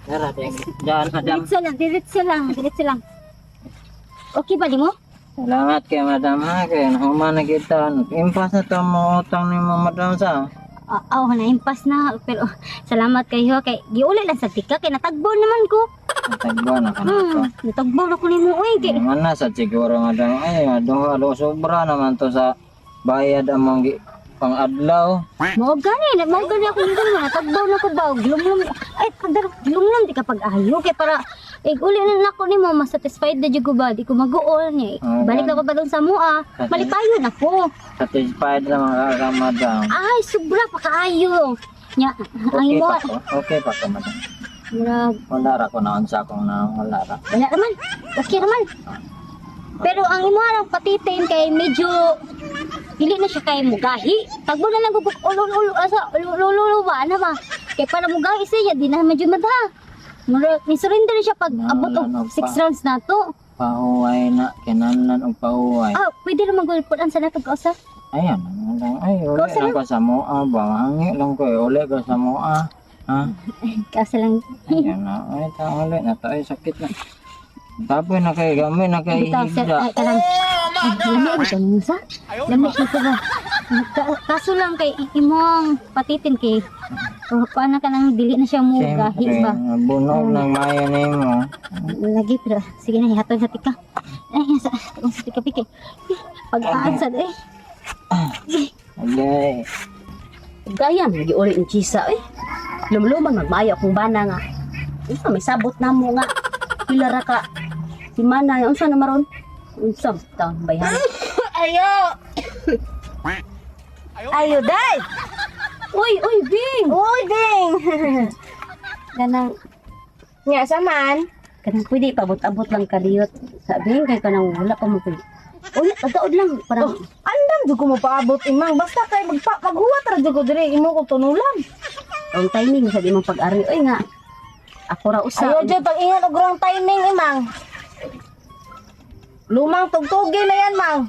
Tara, dyan, madam. Diretso lang, diretso lang, diretso lang. Okay ba di mo? Salamat kay madam ha, kay nahuman na kita. Impas na to mo utang ni mo, madam, sa. Ah, oh, na-impas na pero salamat kayo kay giuli lang sa tika kay natagbo naman ko. Tagbo na ka na to. Natagbo na ko nimo oy kay Naman na sa siguro, madam. Ay, duha do sobra naman to sa bayad among pang-adlaw. Mao gani ako nito mo natagbo na ko ba glumlum ay pagdar glumlum di ka pag-ayo kay para ig uli na nako nimo mas satisfied na jud ko ba di ko maguol niya. Ah, Balik na ko ba doon sa mua. Malipayon ako. Satisfied naman ka, madam. Ay, sobra pa kaayo. Nya, ang Okay imo pa ko. Okay pa ko, madam. murag Wala ra ko naon sa akong na wala ra. wala naman. Okay naman. Pero ang imo lang patitin kay medyo dili na siya kay mugahi. Tagbo na lang guguk ulo ulo asa ulo ulo ulo ba ano ba? Kay para mugahi siya di na medyo madha. Mura ni surrender na siya pag No, abot wala og na 6 pa. rounds na to. Pahuway na kinahanglan og pahuway. Ah, pwede naman gulpon sa nato kausa. Ayan, madam. Ay, uli Kausa lang ko sa mua ba. Hangi lang ko eh. Uli ko sa mua. Ha? Kausa lang. Ayan na. Ay, ta uli na to. Ay, sakit na. Tapoy na kay gamay na kay Bitaw sir, higda. ay kanang lami bitaw mo sa. Lami siya ba. Kaso lang kay imong patitin kay oh, kuan na ka nang dili na siya mo gahi Siyempre, ba. bunog ng mayo nimo. Lagi pero sige na ihatag sa tika. Ay sa sa tika pike. Pag-aansad eh. Okay. Gaya, giuli ang chisa eh. Lumluman magmaayo akong bana nga. Unsa may sabot na mo nga. Pila ra ka. Si mana unsa na maron? Unsa taon bayhan? Ayo! Ayo, day! Uy, uy, Bing. Uy, ding! Kanang Nga, saman. Kanang pwede paabot-abot lang kadiyot. Sabi kay kanang wala pa mo pwede. Uy, tagaod lang parang Oh, andam jud ko mo paabot imang. Basta kay maghuwat ra jud ko diri imo ko tunulan. Ang timing sa imong pag-ari oy nga. Ako ra usa. Ayo jud pag-ingat og wrong timing imang. Lumang tugtugi na yan, mang.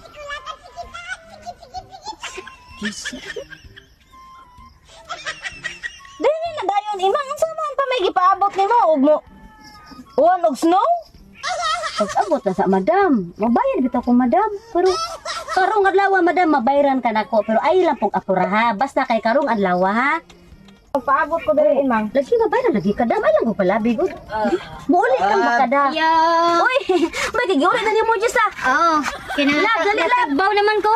Dili na dayon imang, unsa man pa may gipaabot nimo og mo uwan og snow? Pag-abot na sa madam. Mabayad bitaw ko, madam. Pero karong adlaw, madam, mabayran ka nako. Pero ay lang pong apura ha. Basta kay karong adlaw ha. Paabot ko diri imang. Lagi mabayran lagi ka dam. Ay lang ko palabi gud. Muuli kang bakada. Ya. Uy, may gigiuli na nimo Diyos ah. Oo. Kinang Lab, dali, lab. natagbaw naman ko.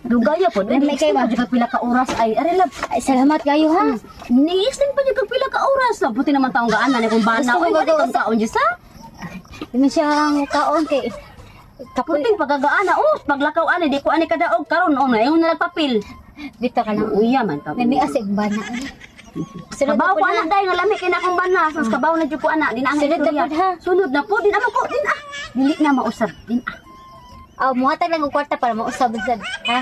Dugaya po. May May kay kayo ba? pa pila ka oras ay. Ari lab. Ay, salamat kayo ha. Ni-extend pa jud kag pila ka oras. Buti naman taong gaan na ni kung bana. Gusto ko Uy, gagawin. wala kang kaon Diyos ah. Di man siya ang kaon kay kapoy. Puting pagkagaana. Oh, paglakaw ani di ko ani kadaog karon oh, na ingon na nagpapil. Bitaw ka lang. Uya man ka. May asig ba na? Sunod na Kabaw po ko na. anak dahil nga lami kay na akong bana. Sus kabaw na jud ko anak. Di na ang Sunod na istorya. pud, ha? Sunod na po din ano ko din ah. Dili na mausab din ah. Ah, muhatag lang og kwarta para mausab sad, ha?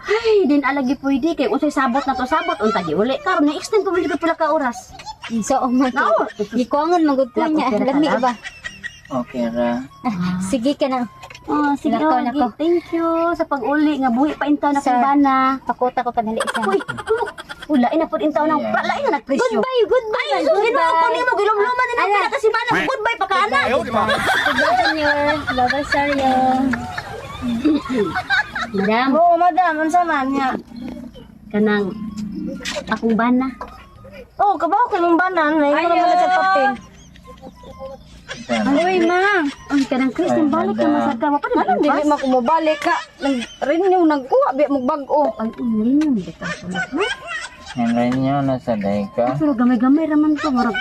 Ay, din alagi pwede kay unsay sabot na to sabot unta di uli karon na extend pa man jud pila ka oras. So, oh my Nao. God. Gikuangan magud ko Lab, niya. okay ra ka, Lami lab? ba? Okay ra. Sige ka na. Oh, sige. Lakaw na Lagi. ko. Thank you sa pag-uli nga buhi pa intaw na Sir. kong bana. Pakuta ko kanali isa. Uy, wala ina pud intaw na Yeah. lain na nagpresyo. Goodbye, goodbye. Ay, so ginoo ko nimo gilumluman na Ala. pila kasi bana. Goodbye pa ka ana. Goodbye, Junior. Bye-bye, Saryo. Madam, Oo, madam, unsa man nga? kanang akong bana. Oh, kabaw kay mong banan, may mo naman sa papel. Uy, ma. Ay, kanang Chris, Ay, balik ka madam. masad ka. Wapa na Anong dili man ko mobalik ka? Nag-renew nagkuha biya mo bag-o. Ay, rin yun. Bitaw sa mga. Henry nyo na sa day ka. Pero gamay-gamay raman to. Murag,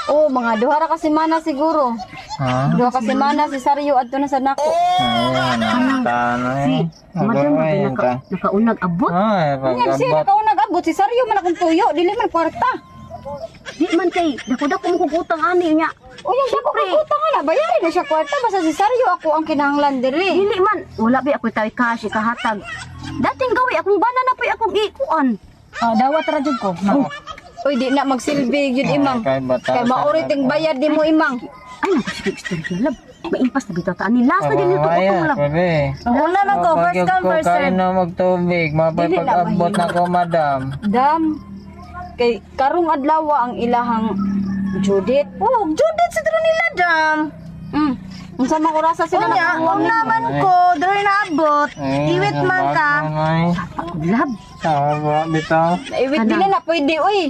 Oh, mga duha ra ka semana siguro. Ha? Duha ka semana si Saryo adto na sa nako. Ayan, ang tano si eh. madam, Ayan ka. nakaunag abot. Ay, Nya siya pag-abot. nakaunag abot si Saryo man akong tuyo, dili man kwarta. Di man kay, dako-dako mo kong utang ani niya. Uy, ang dako kay utang na bayarin na siya kwarta basta si Saryo ako ang kinahanglan diri. Dili man, wala ba ako tayo cash, ikahatag. Dating gawi, akong bana na po'y akong ikuan. Oh, dawat ra jud ko. Uy, di na magsilbi gyud imang. Kay bata. Kay mauriting bayad di mo imang. Ay, naku, sige, istorya, lab. Maimpas na bitaw ta ani. Last na din ito utong lab. Bebe. Una man ko, first come first serve. Kain na magtubig. Mapay Dili na pag-abot na ko, madam. Dam. kay karong adlaw ang ilahang Judith. Oh, Judith sa dra nila dam. Unsa man orasa sila Unya, nakakuha una man ko, dra naabot. Iwit man ka. Love. Sawa bitaw. Naiwit dili na pwede oy.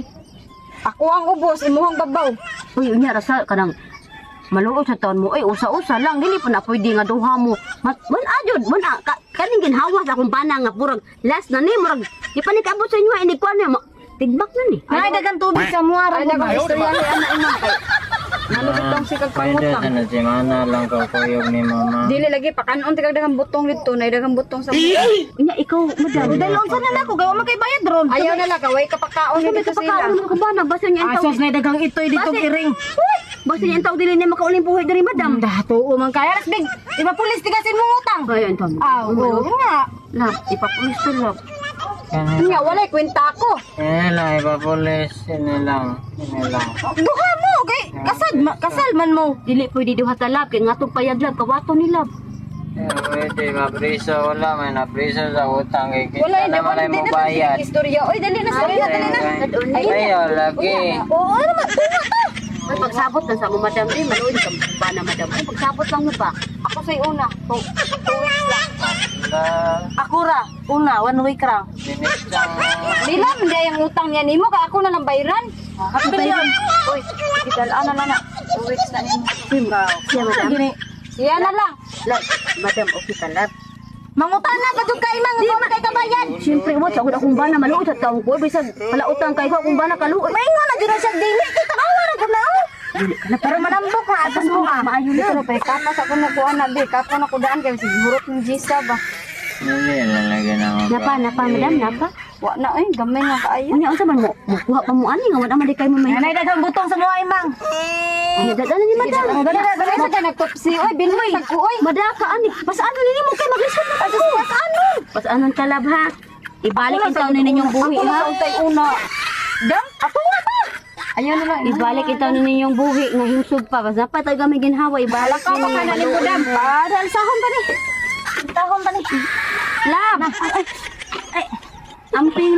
Ako ang ubos, imuhang babaw. Uy, unya rasa kanang maluoy sa taon mo. Ay, usa-usa lang dili pa na pwede nga duha mo. Mat man adyon, man a, ka, kaning ginhawa sa akong bana nga purag last na ni murag di pa ni kaabot sa inyo ini kuan ni tigbak na ni. Nay dagan tubig sa muara Ay ko. dagang istorya ni ana imang kay. Nalugod tong sikag Pwede pangutang. sa na si Mana lang kakuyog ni mama. Dili lagi pakanon ti kag daghang butong dito, nay daghang butong sa muha. Unya ikaw, madam. Dahil unsa na nako kay wa man kay bayad ron. Ayaw na lang kaway kapakaon Kami dito sila. kapakaon mo ka bana basta niya ang Asos na dagang itoy dito Base- iring. Basta niya ang tao dili niya makauling buhay diri, madam. Dato man kaya ras big. Ipapulis tigasin mo utang. Kaya ang tao. Ah, oo nga. Love, ipapulis to love. Nya walay kwenta ko. Ini lang, ipapulis. Ini lang. Ini lang. Duha mo kay kasal ma, kasal man mo. Dili pwede duha ta love kay ngatong payag love kawato ni love. Eh, pwede, mapriso. Wala, may napriso sa utang. Kay Wala kita hindi naman ay hindi mo na bayad. istorya. Oy dali na sa dali na. Ayaw, lagi. Oo naman. Uy, pagsabot lang sa mo, madam. Eh, maluoy ka bana, madam. Ay, pagsabot lang mo ba? Ako say una, 2 weeks lang. La, Ako ra, una, one week ra. dinis lang. Dila man di ang utang niya nimo kay ako na lang bayran. Kapil yun. Oy, sige dal-an na lang na. 2 weeks na nimo. Siya, madam. Gini. Siya na lang. Love, madam, okay ka, love. Mangutana pa jud kay mang ikaw man kay kabayad. Siyempre, what, sa akong bana, maluoy sa taong ko. Bisag, palautang kayo ko, akong bana, kaluoy. Maingon na jud na siya dili kay tanawa ra gud na. oh. Pero manambok na atas mo ka. Maayo na. Pero kay kapas ako nakuha na bi, kapo na kudaan kay sige hurot ng Gisa ba. Dili lang lagi na mo. Napa, napa, madam, napa. Wa na oy, gamay nga kaayo. Unya, unsa man mo? Mukuha pa mo ani nga wala man di kayo mo may. Nanay daghang butong sa mga imang. Ay, dala ni madam. Dali na, dali sa nagtopsi oy, bilmoy sa ko oy. Madaka ani. Pasano nini mo kay maglisod na ako. Pasano? Pasano ka love ha? Ibalik ang taon ninyong buhi Ako ha. na untay una. Dam, ato nga pa. Ayaw na lang. Ibalik itaw ninyong buhi nga himsog pa. Basta pa tayo gamay ginhawa ibalik. Ka baka na nimo dam. Para sahon ba ni? Tahon pa ni. Love. Ay, ay. Amping.